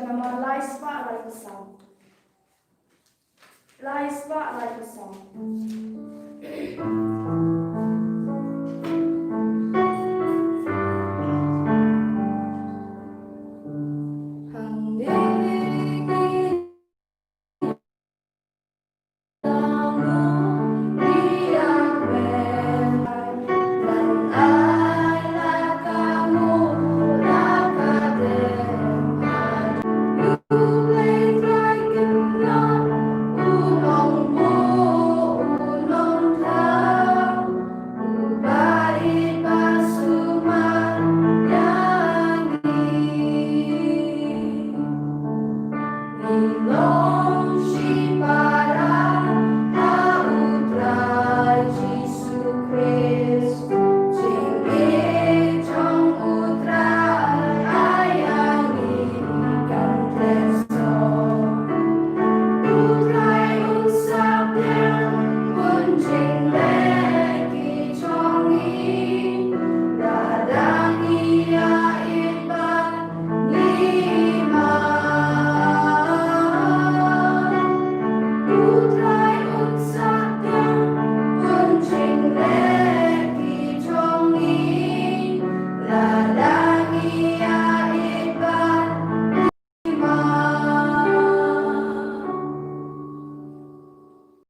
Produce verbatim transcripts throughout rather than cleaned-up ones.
Namar lai spah lai phew saw. Lai spah lai phew saw.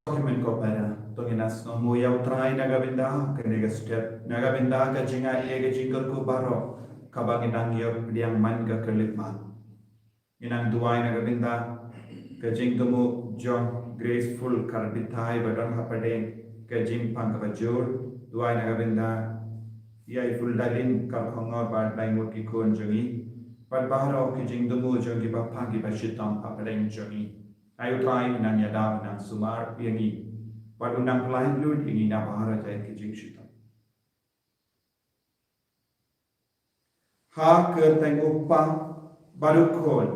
Ko hynmen ko para, to ngin ïa sngewnguh ïa U Trai na ka bynta kane ka step, na ka bynta ka jingai, ka jingkyrkhu baroh kaba ngi dang ïoh pdiang man ka khyllipmat. Ngi nang duwai na ka bynta ka jingthmu jong Graceful Karbithai ba don hapdeng ka jingpang kaba jur. Duwai na ka bynta ïa i Fuldalin Kharkongor bad lai ngut ki khun jong i, bad baroh ki jingthmu jong kiba pang kiba shitom hapdeng jong i. Ai U Trai, u nang ïada, u nang sumar ïa ngi, bad u nang pynlait lut ïa ngi na baroh jait ki jingshitom. Ha ka kyrteng U Kpa, bad U Khun,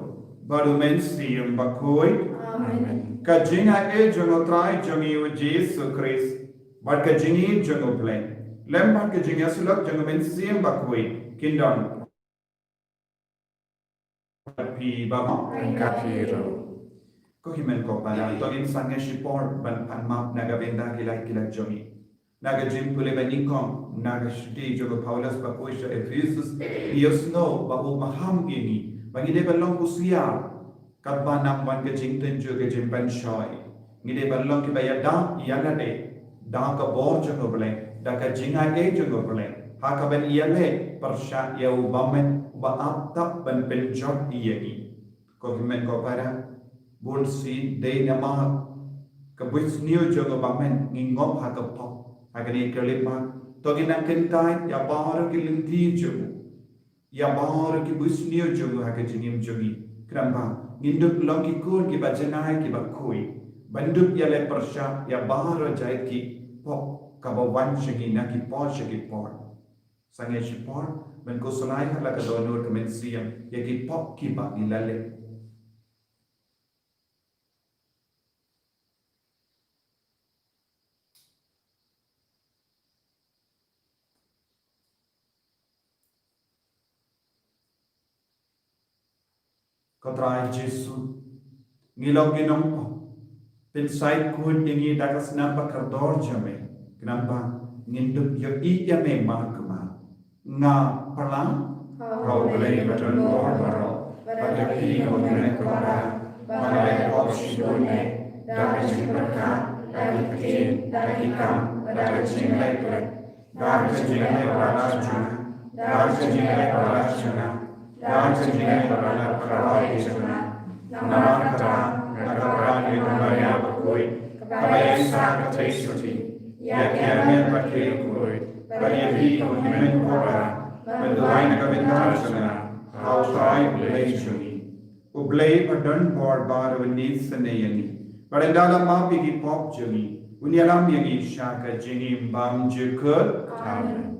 bad U Mynsiem Bakhuid. Amen. Ka jingai jong U Trai jong ngi U Jisu Khrist, bad ka jingïeit jong U Blei, lem bad ka jingïasyllok jong U Mynsiem Bakhuid, kin don phi ba mo. Ryngkat phi ruh. Ko hynmen ko para, to ngin sangeh shipor ban pan map na ka bynta ki lait ki lait jong ngi. Na ka jingpule ba nyngkong na ka shithi jong u Paulus ba poi sha Ephesus, ngi ïohsngew ba u maham ïa ngi ba ngi dei ban long husiar katba nang wan ka jingtynjuh ka jingpynshoi. Ngi dei ban long kiba ïada ïa lade da ka bor jong U Blei, da ka jingai jong U Blei, ha kaban ïaleh pyrshah ïa u bymman uba ap tap ban pynjot ïa ngi. Ko hynmen ko para, bun sien dei namar ka buit sniew jong u bymman ngi ngop ha ka pop. Ha kane ka khyllipmat, to ngin nang kyntait ïa baroh ki lynti jong u, ïa baroh ki buit sniew jong u ha ka jingim jong ngi, khnang ba ngin dup long ki khun kiba janai kiba khuid, ban dup ïaleh pyrshah ïa baroh jait ki pop kaba wan sha ngi na ki por sha ki por. Sangeh shipor ban khuslai ha la ka dohnud ka mynsiem ïa ki pop kiba ngi la leh. Ko Trai Jisu, ngi long ki nongpop, pynsait khuid ïa ngi da ka snam ba kordor jong me, khnang ba ngin dup ïohi ïa me mar kumar. Nga pyrshang ha U Blei ba don bor baroh, bad ha phi ko hynmen ko para, ba nga la ïapop shibun eh, da ka jingpyrkhat, da ki ktien, da ki kam, da ka jingleh khlem, da ka jingleh ba la jong nga, da ka jingleh ba la jong nga, da ka jingleh ba la pyrshah jong nga. Namar kata nga kyrpad ïa ka Maria bakhuid, kaba ïaisah ka trei suti ïa ki arngut bad ki riewkhuid, bad ïa phi ko hynmen ko para, ban duwai na ka bynta jong nga ha U Trai U Blei jong ngi. U Blei ba don bor baroh un isynei ïa ngi, bad ynda la map ïa ki pop jong ngi, un ïalam ïa ngi sha ka jingim bymjukut. Amen.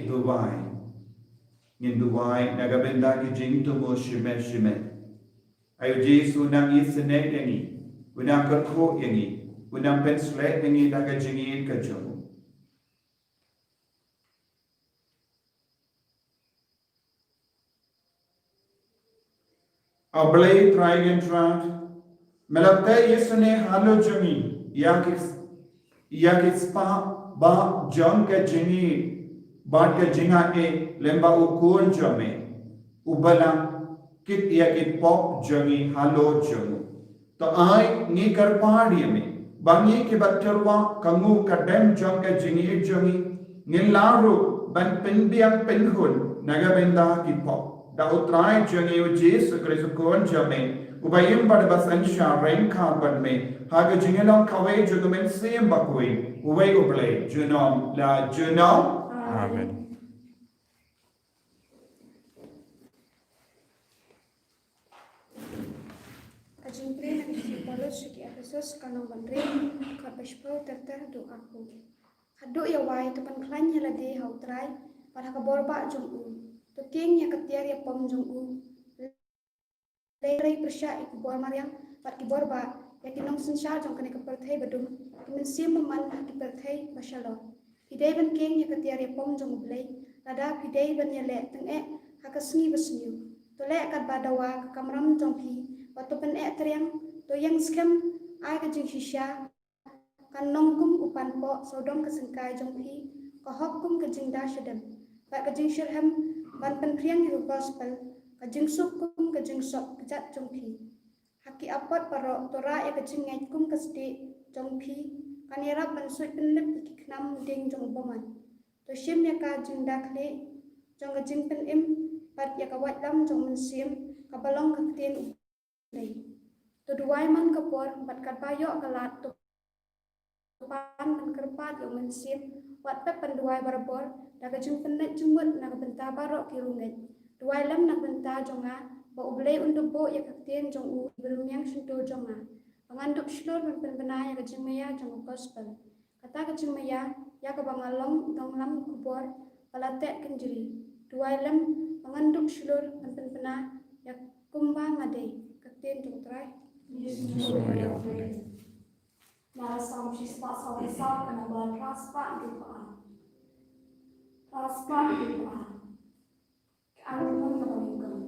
duwai. Ngin duwai na ka bynta ki jingthmu shimet shimet. Ai u Jisu, u nang isynei ïa ngi, u nang kyrkhu ïa ngi, u nang pynshlur ïa ngi da ka jingïeit ka jong u. A Blei Trai Kynrad, me la teh isynei halor jong ngi ïa ki, ïa ki spah bah jong ka jingïeit bad ka jingaiei lem bad u Khun jong me, uba la kit ïa ki pop jong ngi halor jong u. To ai ngi kyrpad ïa me ba ngi kiba tyrwa ka nguh ka dem jong ka jingïeit jong ngi, ngin lah ruh ban pynbiang pynhun na ka bynta ki pop. Da u Trai jong ngi u Jisu Khrist u Khun jong me, uba im bad uba synshar ryngkat bad me ha ka jinglong kawei jong u Mynsiem Bakhuid, uwei u Blei junom la junom. Amen. Ka jingpule na ka shithi u Paulus sha ki Ephesus ka lynnong ba hynriew, dkhot ba shiphew ter ter haduh arphew. Haduh ïa wai to pynkhlaiñ ïa lade ha u Trai bad ha ka bor bah jong u. To kieng ïa ka tiar ïa pom jong u. Leit trei pyrshah ïa ki bor mariang bad ki bor bah, ïa ki nongsynshar jong kane ka pyrthei ba dum, ïa ki mynsiem bymman ha ki pyrthei ba shalor. Phi dei ban kieng ïa ka tiar ïa pom jong u Blei, lada phi dei ban ïaleh tyngeh ha ka sngi ba sniew. To leh katba dawa ka kamram jong phi, bad to pyneh triang, to ïeng skhem, ai ka jingshisha, kan long kum u panpoh sawdong ka syngkai jong phi, ka hok kum ka jingda shadem, bad ka jingshitrhem ban pynphriang ïa ka gospel, ka jingsuk kum ka jingsop kjat jong phi. Ha ki apot baroh to rah ïa ka jingngeit kum ka stieh jong phi, kan ïarap ban suid pynlip ïa ki khnam ding jong u bymman. To shim ïa ka jingda khlieh jong ka jingpynim bad ïa ka waitlam jong u Mynsiem kaba long ka ktien u Blei. To duwai man ka por bad katba ïoh ka lad to pan ban kyrpad ïa u Mynsiem, wat pep ban duwai barabor da ka jingpynleit jingmut na ka bynta baroh ki riewngeit. Duwai lem na ka bynta jong nga ba u Blei un da buh ïa ka ktien jong u iba rmiang shyntur jong nga, ba ngan dup shlur ban pynbna ïa ka jingmaïa jong ka gospel. Kata ka jingmaïa ïa kaba nga long u nonglam khubor ba la teh kynjri. Duwai lem ba ngan dup shlur ban pynbna ïa kumba nga dei. Ka ktien jong u Trai. Na la Salm shispah saw phew saw, ka namba phra spah hynriew phew ar. Phra spah hynriew phew ar. Ka angklong kaba nyngkong.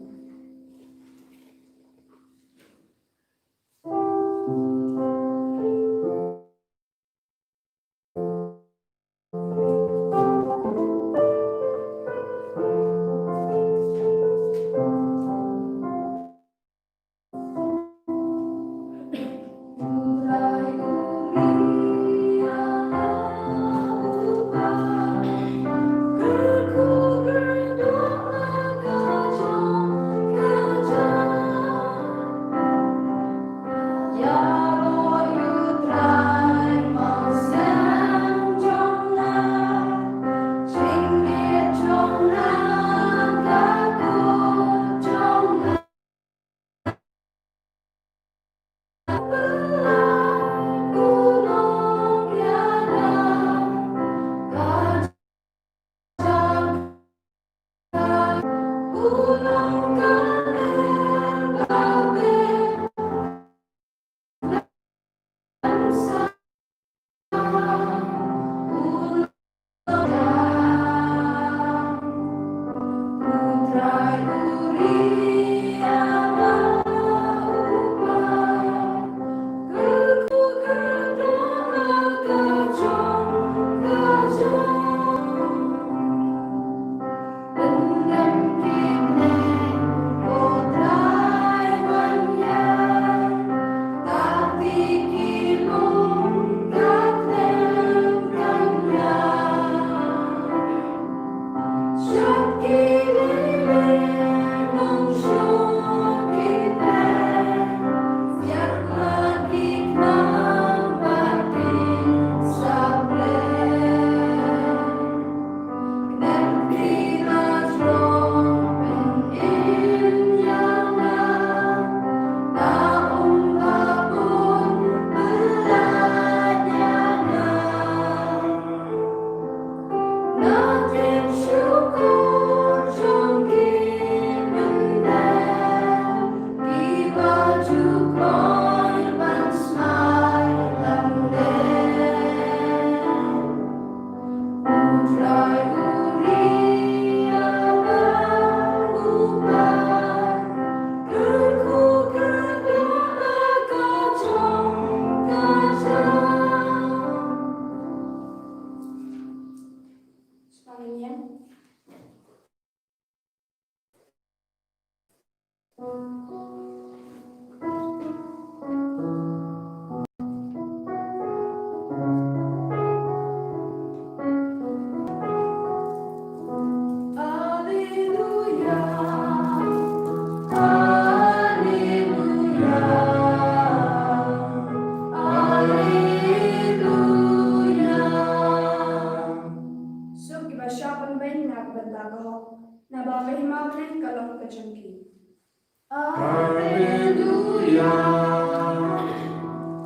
Alleluia.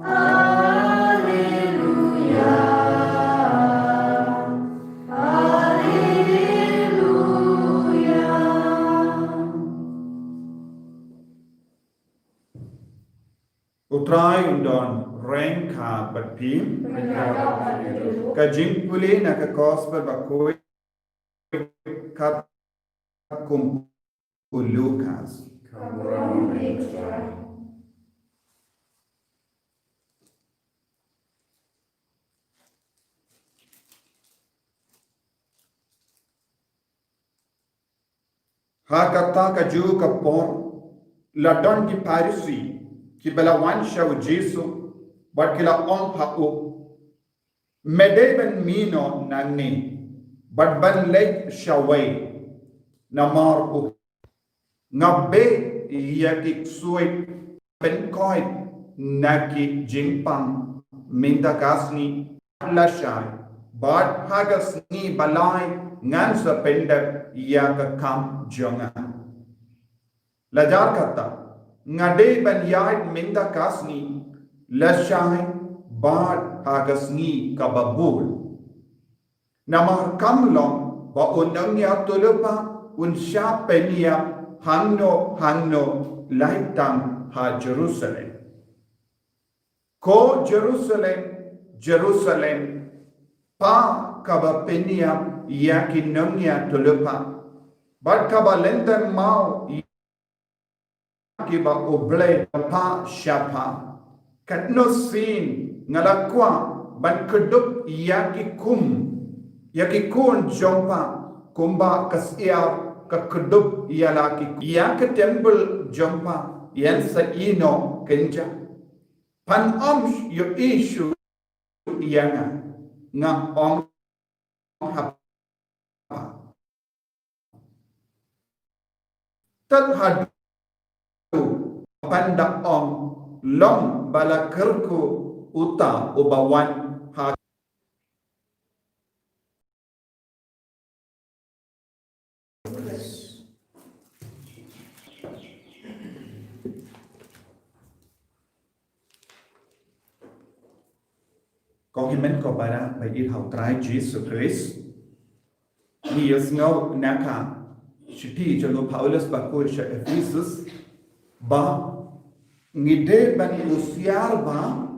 Alleluia. Alleluia. U Trai un don ryngkat bad phi. Ka jingpule na ka Gospel bakhuid katkum u Lukas. Ha kata kajuh ka por, la don ki Pharisi kiba la wan sha u Jisu, bad ki la ong ha u, me dei ban mih noh nangne bad ban leit shawei, namar u nga beh ïa ki ksuid pynkoit na ki jingpang mynta ka sngi lashai, bad ha ka sngi ba lai ngan sa pyndep ïa ka kam jong nga. La jar kata, nga dei ban ïaid mynta ka sngi lashai bad ha ka sngi kaba bud. Namar kam long ba u nongïathuhlypa un shah pynïap hangno hangno, lait tang ha Jerusalem. Ko Jerusalem, Jerusalem, pa kaba pynïap ïa ki nongïathuhlypa, bad kaba lyndem maw kiba U Blei da phah shaphang. Katno sien nga la kwah ban kdup ïa ki khun, ïa ki khun jong pha, kumba ka syiar ka kdup ïa la ki, ïa ka templ jong pha, ïan sa ïehnoh kynja. Phan ym ïohi shuh ïa nga, nga ong ha pha. Tad haduh phan da ong, long ba la kyrkhu uta uba wan ha. Ko hynmen ko para ba ïeit ha U Trai Jisu Khrist. Ngi ïohsngew na ka shithi jong u Paulus bakhuid sha Ephesus ba ngi dei ban husiar ba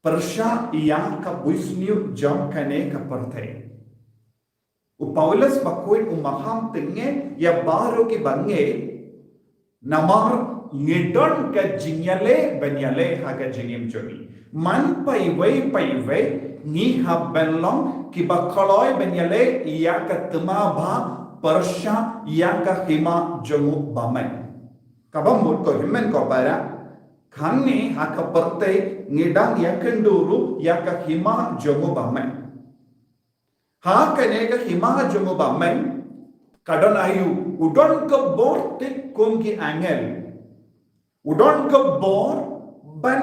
pyrshah ïa ka bunsniew jong kane ka pyrthei. U Paulus bakhuid u maham tyngne ïa baroh kiba ngeit, namar ngi don ka jingïaleh ban ïaleh ha ka jingim jong ngi. Man paiwei paiwei ngi hap ban long kiba kloi ban ïaleh ïa ka thma ba pyrshah ïa ka hima jong u bymman. Kaba mut ko hynmen ko para, kane ha ka pyrthei ngi dang ïakynduh ruh ïa ka hima jong u bymman. Ha kane ka hima jong u bymman, ka don aïu? U don ka bor thik kum ki angel. U don ka bor ban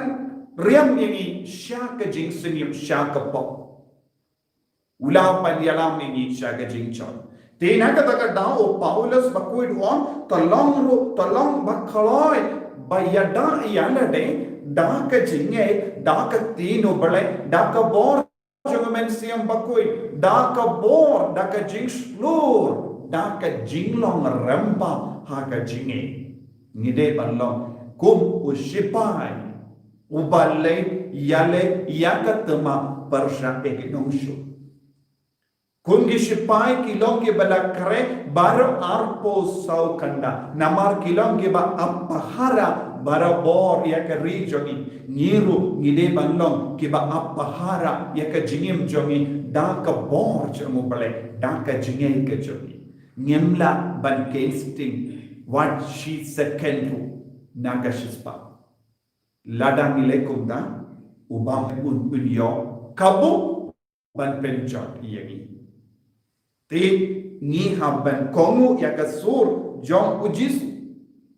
riam ïa ngi sha ka jingsniew, sha ka pop. U lah ban ïalam ïa ngi sha ka jingshong. Te na kata ka daw u Paulus bakhuid u ong, to long ruh, to long ba kloi ba ïada ïa lade da ka jingngeit, da ka ktien U Blei, da ka bor jong U Mynsiem Bakhuid, da ka bor, da ka jingshlur, da ka jinglong rangbah ha ka jingngeit. Ngi dei ban long kum u shipai uba leit ïaleh ïa ka thma pyrshah ïa ki nongshun. Kum ki shipai ki long kiba la khreh baroh arphew saw kynda, namar ki long kiba ap pahara barabor ïa ka ri jong ngi. Ngi ruh ngi dei ban long kiba ap pahara ïa ka jingim jong ngi da ka bor jong U Blei, da ka jingngeit ka jong ngi. Ngim lah ban ksiew wat shi second ruh na ka shispah. Lada ngi leh kumta, u bymman un ïoh kabu ban pynjot ïa ngi. Te ngi hap ban kohnguh ïa ka sur jong U Jisu.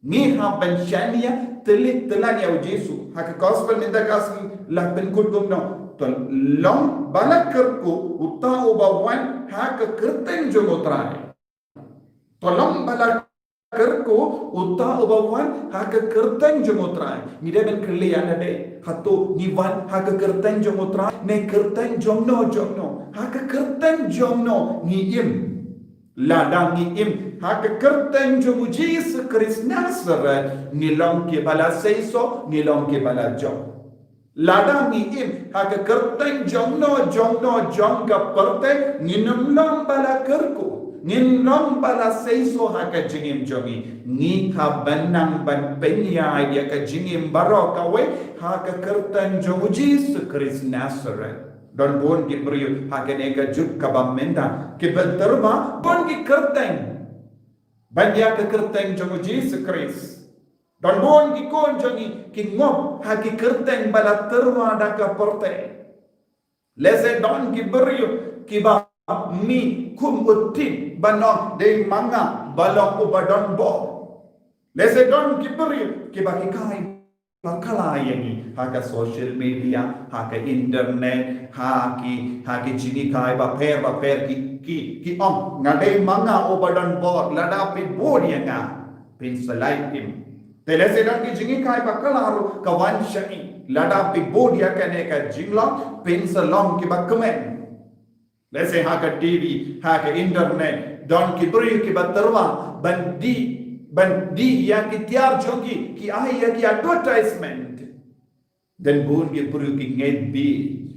Ngi hap ban shaniah tylli tyllan ïa U Jisu. Ha ka gospel mynta ka sngi la pynkut kumno? To long ba la kyrkhu uta uba wan ha ka kyrteng jong U Trai. To long ba la kyrkhu, uta uba wan ha ka kyrteng jong U Trai. Ngi dei ban kylli ïa lade, hato ngi wan ha ka kyrteng jong U Trai ne kyrteng jongno jongno? Ha ka kyrteng jongno ngi im? Lada ngi im ha ka kyrteng jong U Jisu Khrist Nasareth, ngi long kiba la seisoh, ngi long kiba la jop. Lada ngi im ha ka kyrteng jongno jongno jong ka pyrthei, ngin ym long ba la kyrkhu, ngin long ba la seisoh ha ka jingim jong ngi. Ngi hap ban nang ban pynïaid ïa ka jingim baroh kawei ha ka kyrteng jong U Jisu Khrist Nasareth. Don bun ki briew ha kane ka juk kaba mynta kiba tyrwa bun ki kyrteng ban ïa ka kyrteng jong U Jisu Khrist. Don bun ki khun jong ngi ki ngop ha ki kyrteng ba la tyrwa da ka pyrthei. Lehse don ki briew kiba mih kum u tip ban ong, dei ma nga ba long uba don bor. Lehse don ki briew kiba hikai bakla ïa ngi ha ka social media, ha ka internet, ha ki, ha ki jinghikai bapher bapher, ki, ki, ki ong, nga dei ma nga uba don bor, lada phi bud ïa nga, phin sa lait im. Te lehse don ki jinghikai bakla ruh ka wan sha ngi, lada phi bud ïa kane ka jinglong, phin sa long kiba kmen. Lehse ha ka T V, ha ka internet, don ki briew kiba tyrwa ban dih, ban dih ïa ki tiar jong ki, ki ai ïa ki advertisement. Don bun ki briew ki ngeit beit.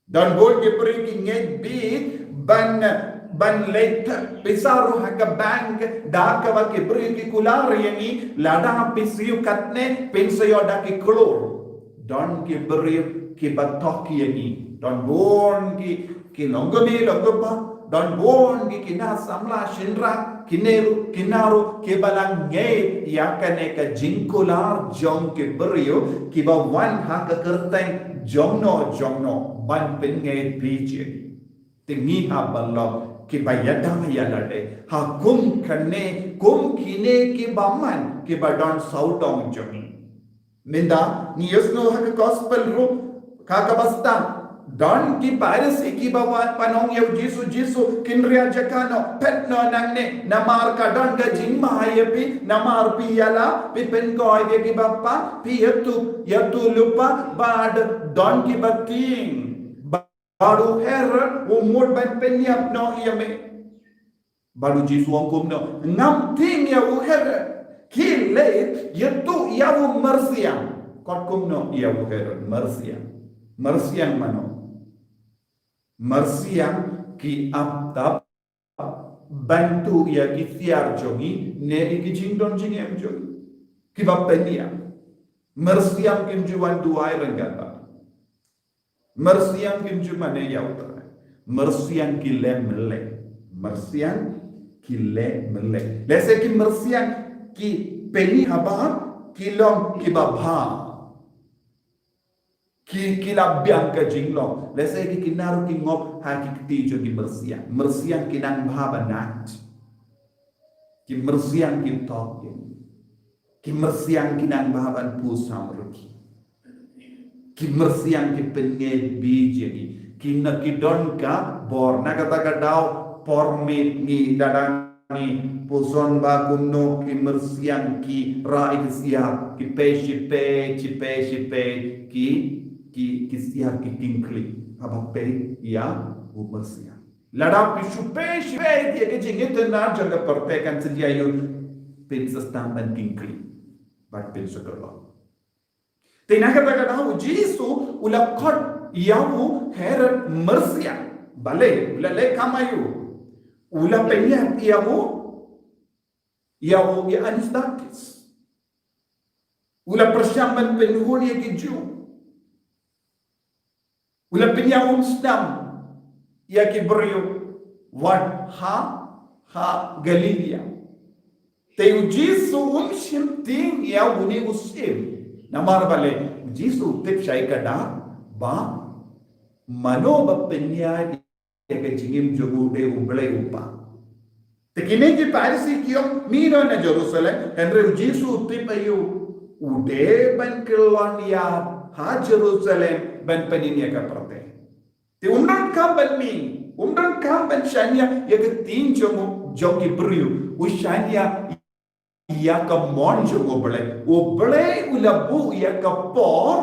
Don bun ki briew ki ngeit beit ban, ban leit pisa ruh ha ka bank da kaba ki briew ki kular ïa ngi, lada phi siew katne phin sa ïoh da ki klur. Don ki briew kiba thok ïa ngi. Don bun ki, ki longkmie longkpa. Don bun ki, ki na samla shynrang, kine ruh kine ruh kiba la ngeit ïa kane ka jingkular jong ki briew kiba wan ha ka kyrteng jongno jongno ban pynngeit beit ïa ngi. Te ngi hap ban long kiba ïada ïa lade ha kum kane, kum kine kiba man, kiba don sawdong jong ngi. Mynta ngi ïohsngew ha ka gospel ruh, ha kaba sdang, don ki Pharisi kiba wan ban ong ïa U Jisu, Jisu, khynriah jaka noh, phet noh nangne, namar ka don ka jingma ïa phi, namar phi ïalap, phi pynkoit ïa kiba pang, phi ïathuh, ïathuh lypa, bad don kiba tieng. Bad u Herod u mut ban pynïap noh ïa me. Bad U Jisu u ong kumno? Ngam tieng ïa u Herod. Khie leit ïathuh ïa u myrsiang. Kot kumno ïa u Herod? Myrsiang. Myrsiang mano? Myrsiang ki ap tap ban tuh ïa ki tiar jong ngi ne ïa ki jingdon jingem jong ngi. Kiba pynïap. Myrsiang kim ju wan duwai ryngkat bad ngi. Myrsiang kim ju mane ïa U Trai. Myrsiang ki leh myllei. Myrsiang ki leh myllei. Lehse ki myrsiang ki pynïap haba ki long kiba bha. Ki, ki la biang ka jinglong. Lehse ki, ki naru ki ngop ha ki kti jong ki myrsiang. Myrsiang ki nang bha ban nat. Ki myrsiang ki thok ïa ngi. Ki myrsiang ki nang bha ban pyrshang ruh ki. Ki myrsiang ki pynngeit beit ïa ngi. Ki na ki don ka bor, na kata ka daw por miet ngi da dang ngi pyrshang ba kumno ki myrsiang ki rah ïa ki siar, ki peit shi peit, shi peit, shi peit, ki, ki, ki siar ki kynkli haba peit ïa u myrsiang. Lada phi shu peit shi peit ïa ki jingïathuhlypa jong ka pyrthei kan sa ïa ïoh phin sa sdang ban kynkli bad phin sa kyllon. Te na kata ka daw U Jisu u la khot ïa u Herod myrsiang. Balei? U la leh kam aïu? U la pynïap ïa u, ïa u, ïa Anis Takis. U la pyrshang ban pynhun ïa ki Jiw. U la pynïaid um sdang ïa ki briew wat ha, ha Galilaïa. Te U Jisu um shym tieng ïa une u syiem. Namar balei? U Jisu u tip shai katta ba mano ba pynïaid ïa ka jingim jong u dei U Blei u Kpa. Te kine ki Pharisi ki ong, me don na Jerusalem, hynrei U Jisu u tip aïu? U dei ban kyllon ïa ha Jerusalem ban pynim ïa ka pyrthei. Te um don kam ban mih, um don kam ban shaniah ïa ka ktien jong u, jong ki briew. U shaniah ïa ka mon jong U Blei. U Blei u la buh ïa ka por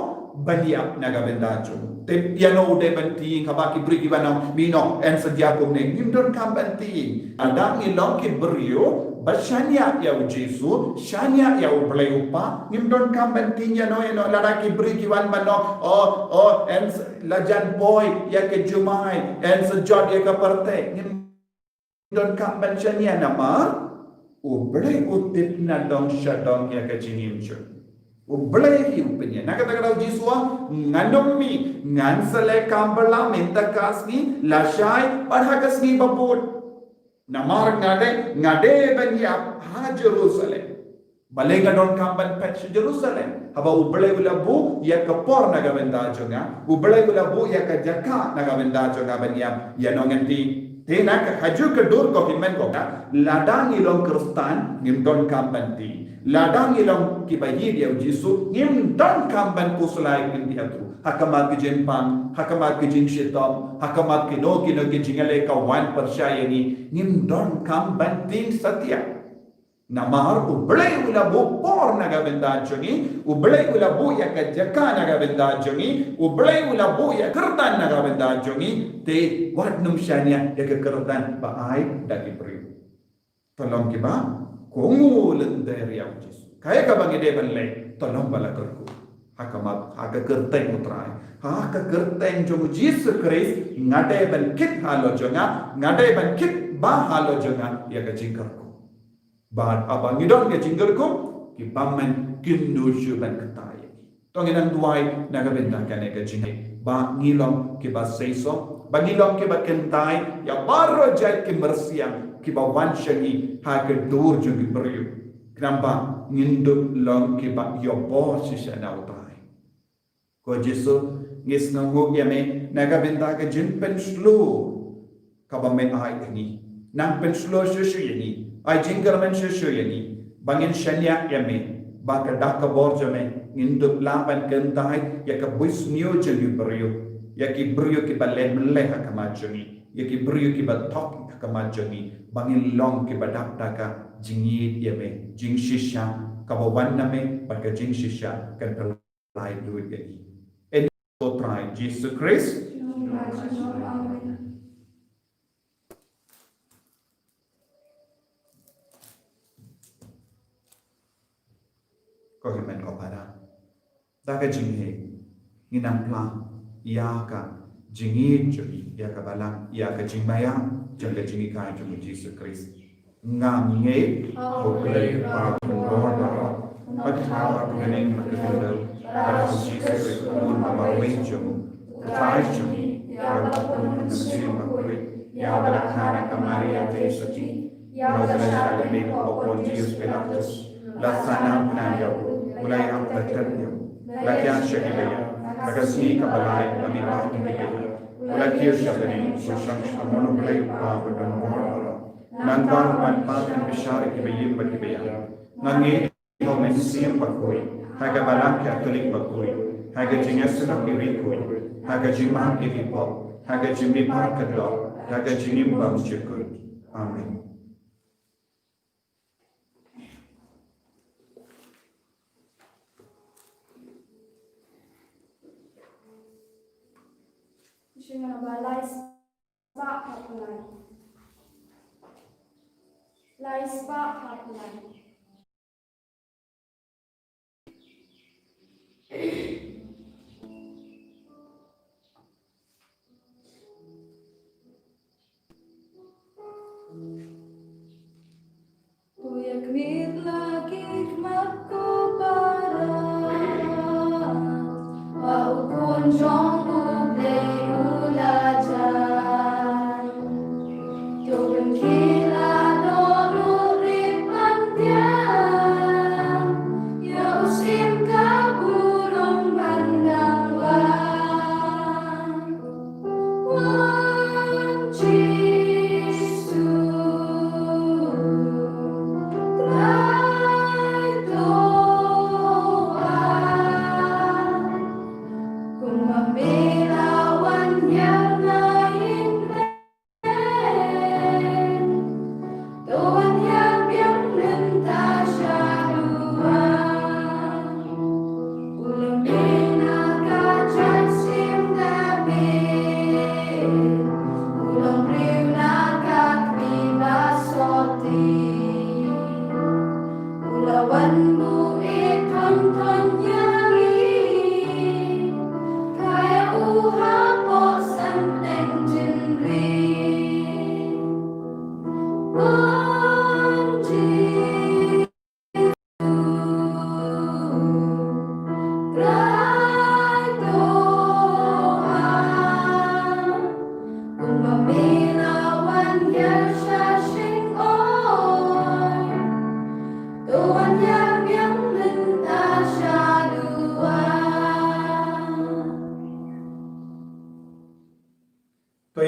ban ïap na ka bynta jong u. Te ïa no u dei ban tieng, haba ki briew ki wan ong, mih noh, yn sa jia kumne. Ngim donkam ban tieng. Lada ngi long ki briew ba shaniah ïa U Jisu, shaniah ïa U Blei U Kpa, ngim donkam ban tieng ïa no ïa no. Lada ki briew ki wan ban ong, oh, oh, yn sa, la jan poi ïa ka jumai, yn sa jot ïa ka pyrthei. Ngim donkam ban shaniah namar U Blei u tip nadong shadong ïa ka jingim jong ngi. U Blei hi u pynïaid. Na kata ka daw Jisu u ong, ngan ym mih, ngan sa leh kam bylla mynta ka sngi, lashai bad ha ka sngi ba bud. Namar nga dei, nga dei ban ïap ha Jerusalem. Balei nga donkam ban phet sha Jerusalem? Haba U Blei u la buh ïa ka por na ka bynta jong nga, U Blei u la buh ïa ka jaka na ka bynta jong nga ban ïap, ïa no ngan tieng. Te na ka, ha ju ka dur ko hynmen ko kha, lada ngi long Khristan ngim donkam ban tieng. Lada ngi long kiba ïeit ïa U Jisu ngim donkam ban khuslai, kyndiah ruh. Ha khmat ki jingpang, ha khmat ki jingshitom, ha khmat kino kino ki jingïaleh ka wan pyrshah ïa ngi, ngim donkam ban tieng satia. Namar U Blei u la buh por na ka bynta jong ngi, U Blei u la buh ïa ka jaka na ka bynta jong ngi, U Blei u la buh ïa ka kyrdan na ka bynta jong ngi, te wat nym shaniah ïa ka kyrdan ba ai da ki briew. To long kiba kohnguh lynter ïa U Jisu. Kaei kaba ngi dei ban leh, to long ba la kyrkhu. Ha ka mat, ha ka kyrteng U Trai, ha ka kyrteng jong U Jisu Khrist, nga dei ban kit halor jong nga, nga dei ban kit bha halor jong nga ïa ka jingkyrkhu. Bad haba ngi don ka jingkyrkhu, ki bymman kin nym shu ban kyntait ïa ngi. To ngin nang duwai na ka bynta kane ka jingïeit, ba ngin long kiba seisoh, ba ngin long kiba kyntait ïa baroh jait ki myrsiang kiba wan sha ngi ha ka dur jong ki briew. Khnang ba ngin dup long kiba ïoh bor shisha na U Trai. Ko Jisu, ngi sngewnguh ïa me na ka bynta ka jingpynshlur kaba me ai ïa ngi. Nang pynshlur shuh shuh ïa ngi. Ai jingkyrmen shuh shuh ïa ngi ba ngin shaniah ïa me, ba ka dak ka bor jong me ngin dup lah ban kyntait ïa ka bunsniew jong ki briew, ïa ki briew kiba leh mynleh ha khmat jong ngi, ïa ki briew kiba thok ha khmat jong ngi, ba ngin long kiba dap da ka jingïeit ïa me, jingshisha kaba wan na me, bad ka jingshisha kan pynlait lut ïa ngi. Ïa U Trai Jisu Khrist. Ko hynmen ko para, da ka jingïeit ngin nang pla ïa ka jingïeit jong ngi ïa ka Balang, ïa ka jingmaïa jong ka jingïeit jong U Jisu Khrist. Ngam ngeit ha U Blei Kpa Kynrad baroh, Kpa Ktien, Kpa Kynrad, bad ha U Jisu Khrist U Khun ba marwei jong U Trai jong ngi, ïa uba pun mynsiem bakhuid, ïa uba la kha na ka Maria Theisotti, ïa uba la shah lyndet hapoh Pontius Pilatus, la sah nang khnang ïa u, u la ïap, la khlem ïa u, la kynjah sha ki baïa, ha ka sngi kaba lai la mih bad ki baïa, u la kiew sha bneng, u shong sha kynhun U Blei Kpa ba don bor baroh. Nangta u ban pan ban bishar ïa kiba im bad kiba ïap. Nga ngeit ha U Mynsiem Bakhuid, ha ka Balang Katholik bakhuid, ha ka jingïaseng ki riewkhuid, ha ka jingmap ki pop, ha ka jingmihpat ka doh, ha ka jingim bymjukut. Amen. Jingïabai lai spah hapdeng. Lai spah hapdeng. Ko ïakmit la ki khmat ko para, ba U Khun jong U Blei u la jan. To pynkhih la dohnud rit ban thiang, ïa u syiem ka burom ban dang wan. Wan Jisu, Trai, to wan. Kumba me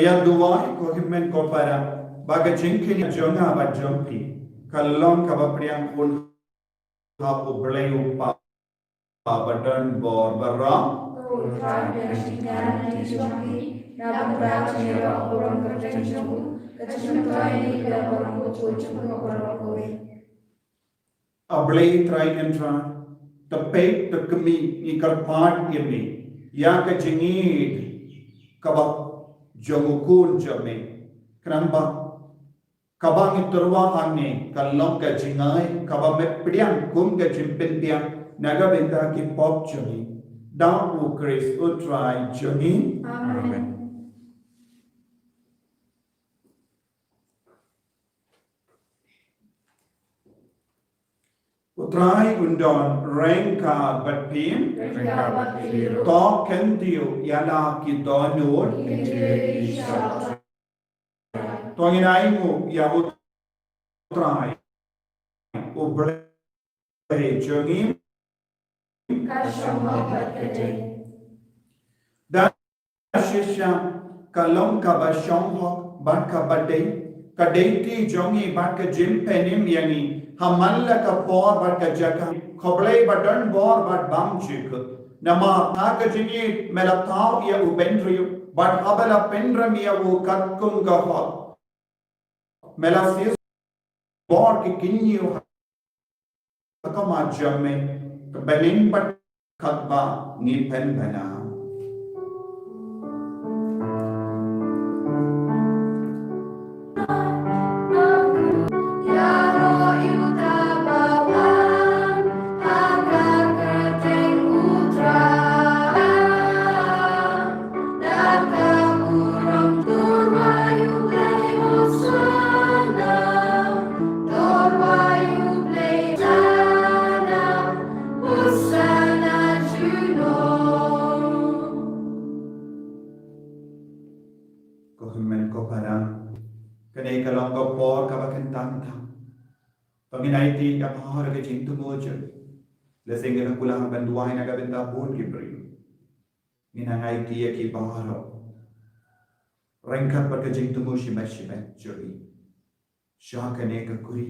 ïa duwai ko hynmen ko para, ba ka jingkynnoh jong nga bad jong phi ka long kaba pdiang khun ha U Blei U Kpa ba don bor baroh. A Blei Trai Kynrad, te peit te kmie, ngi kyrpad ïa me ïa ka jingïeit kaba jong u khun jong me, khnang ba kaba ngi tyrwa hangne ka long ka jingai kaba me pdiang kum ka jingpynbiang na ka bynta ki pop jong ngi. Da U Khrist U Trai jong ngi. Amen. U Trai un don ryngkat bad phi. Ryngkat bad phi ruh. To kyntiew ïa la ki dohnud. Kyntiew ïa ki sha U Trai. To ngin ainguh ïa U Trai U Blei jong ngi. Ka shong hok bad ka dei. Da shisha ka long kaba shong hok bad kaba dei, ka dei ti jong ngi bad ka jingpynim ïa ngi ha man la ka por bad ka jaka. Ko Blei ba don bor bad bymjukut, namar ha ka jingïeit me la thaw ïa u bynriew, bad haba la pynrem ïa u katkum ka hok, me la siew bor ki kynñiew ha ka khmat jong me, ka byneng bad katba ngi pynbna. Ko hynmen ko para, kane ka long ka por kaba kyntang tam. To ngin aiti ïa baroh ka jingthmu jong ngi. Lehse ngin ïa kular ban duwai na ka bynta bun ki briew. Ngin nang aiti ïa ki baroh ryngkat bad ka jingthmu shimet shimet jong ngi. Sha kane ka kuri,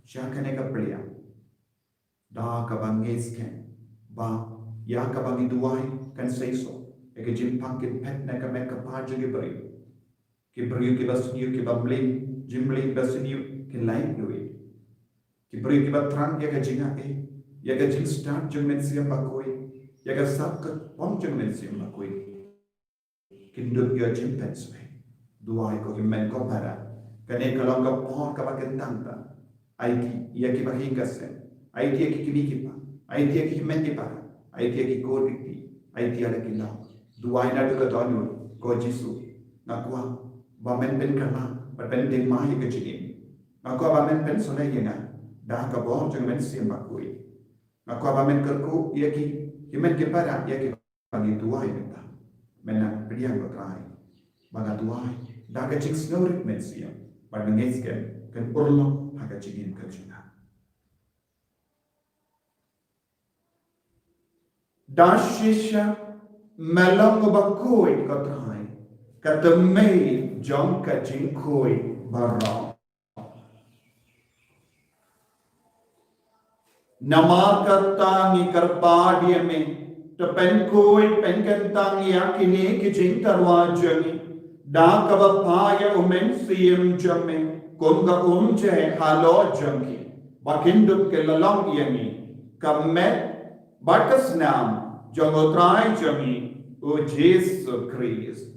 sha kane ka pliang. Da kaba ngi skhem ba ïa kaba ngi duwai kan seisoh ïa ka jingpang kin phet na ka met ka phad jong ki briew. Ki briew kiba sniew, kiba mlien jingmlien ba sniew kin lait luid. Ki briew kiba thrang ïa ka jingaiei, ïa ka jingstad jong u Mynsiem Bakhuid, ïa ka sap ka pom jong u Mynsiem Bakhuid, kin dup ïa jingpynshoi. Duwai ko hynmen ko para, kane ka long ka por kaba kyntang tam. Aiti ïa kiba hikai sem, aiti ïa ki kmie ki kpa, aiti ïa ki hynmen ki para, aiti ïa ki kur ki kti, aiti ïa la ki lok. Duwai naduh ka dohnud, ko Jisu, nga kwah ba men pynkylla bad pyndiang ïa ka jingim. Nga kwah ba men pynslem ïa nga da ka bor jong u Mynsiem Bakhuid. Nga kwah ba men kyrkhu ïa ki hynmen ki para, ïa ki ba ngi duwai mynta. Men nang pdiang, ko Trai, ba nga duwai da ka jingsngewrit mynsiem, bad nga ngeit skhem kan urlong ha ka jingim ka jong nga. Da shisha me long uba khuid, ko Trai, ka tymmen jong ka jingkhuid baroh. Namar kata ngi kyrpad ïa me, to pynkhuid pynkyntang ïa kine ki jingtyrwa jong ngi da kaba phah ïa u Mynsiem jong me kum ka umjai halor jong ki, ba kin dup ki la long ïa ngi ka met bad ka snam jong u Trai jong ngi u Jisu Khrist.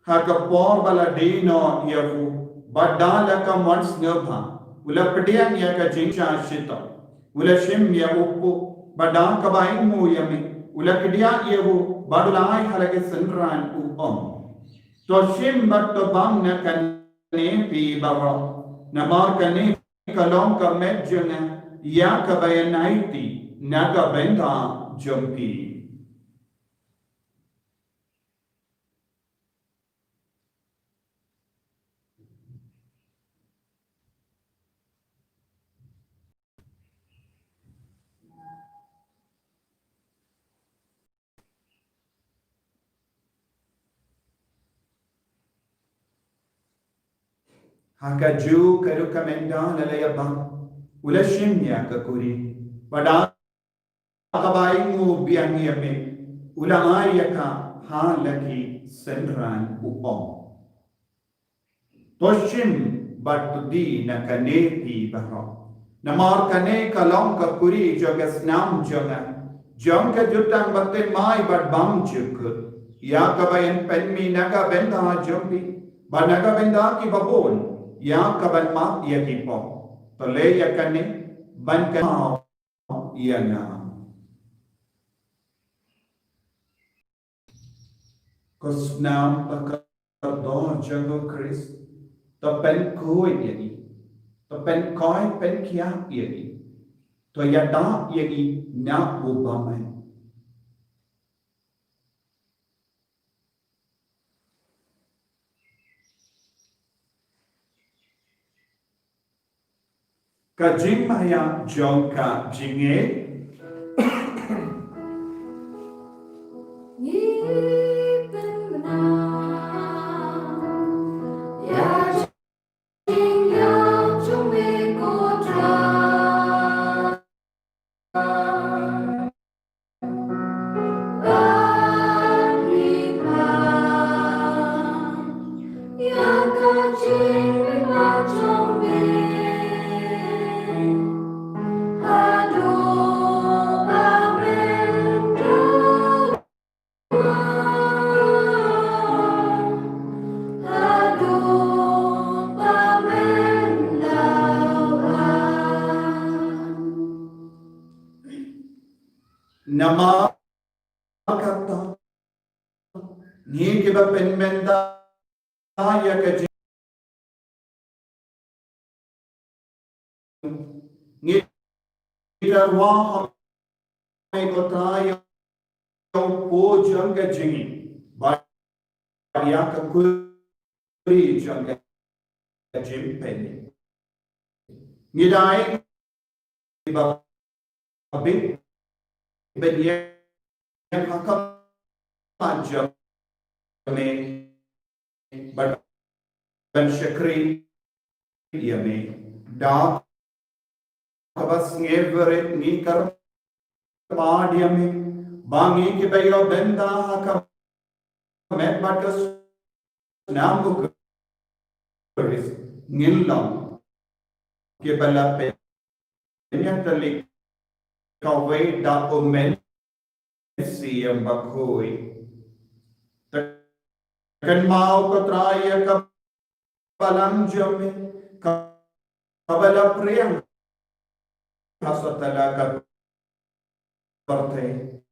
Ha ka por ba la die noh ïa u, bad da la ka mon sngewbha, u la pdiang ïa ka jingshah shitom, u la shim ïa u puh, bad da kaba ainguh ïa me, u la kdiah ïa u, bad u la ai ha la ki synran, u ong: To shim bad to bam na kane phi baroh, namar kane ka long ka met jong nga ïa kaba ïaid na ka bynta jong phi. Ha kajuh ka rukom mynta la leh ïa ba u la shim ïa ka kurim, bad ha kaba u biang ïa me u la ai ïa ka ha la ki synran, u ong: To shim bad to die na kane phi baroh, namar kane ka long ka kurim jong ka snam jong nga, jong ka jutang bad thymmai bad bymjukut, ïa kaba yn pynmih na ka bynta jong phi bad na ka bynta kiba bun, ïa kaban map ïa ki pop. To leh ïa kane ban kynmaw ïa nga. Ka snam bad ka kordor jong u Khrist, to pynkhuid ïa ngi, to pynkhuid pynkhiah ïa ngi, to ïada ïa ngi na u bymman. Ka jingmaïa jong ka jingngeit. Ngi pynbna ïa jingïap jong me ko Trai. Namar kata, ngi kiba pynmynta ïa ka jing, ngi kiba rwai ha me ko Trai, ïa u pud jong ka jingim bad ïa ka kurim jong ka jingpynim. Ngi dei kiba bit, bit ïa ka khmat jong me, bad ban shakri ïa me. Da kaba sngewrit ngi kyrpad ïa me ba ngi kiba ïoh bynta ha ka met bad ka snam u Khrist, ngin long kiba la pynïatylli kawei da u Mynsiem Bakhuid. Te kynmaw ko Trai ïa ka balang jong me kaba la phriang ha satlak ka pyrthei.